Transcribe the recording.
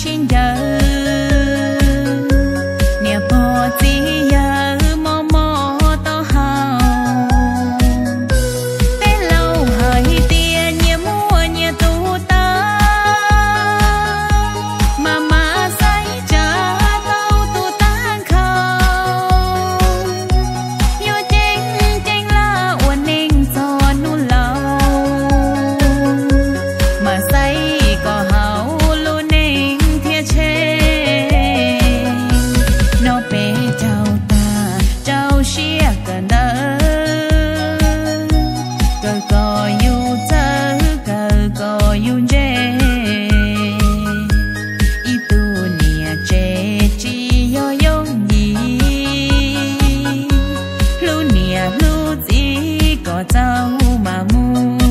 sib ncaws. Niam pog txiv yawg mob mob taub hau, peb laus hais tias nyias muaj nyias tus taub, mas mas xaiv tsa tau tus tag nkhaus. Yuav ceeb ceeb laj ua neej txog hnub laus, mas xaiv kom haum lub neej thiab tsheej. No peb caug tag rau siab kawm ntawv, kawm kom yus txawj kawm kom yus ntse. Ib tug niam tsev tsis yog yooj yim, hlub niam hlub txiv kom txaus mas mus.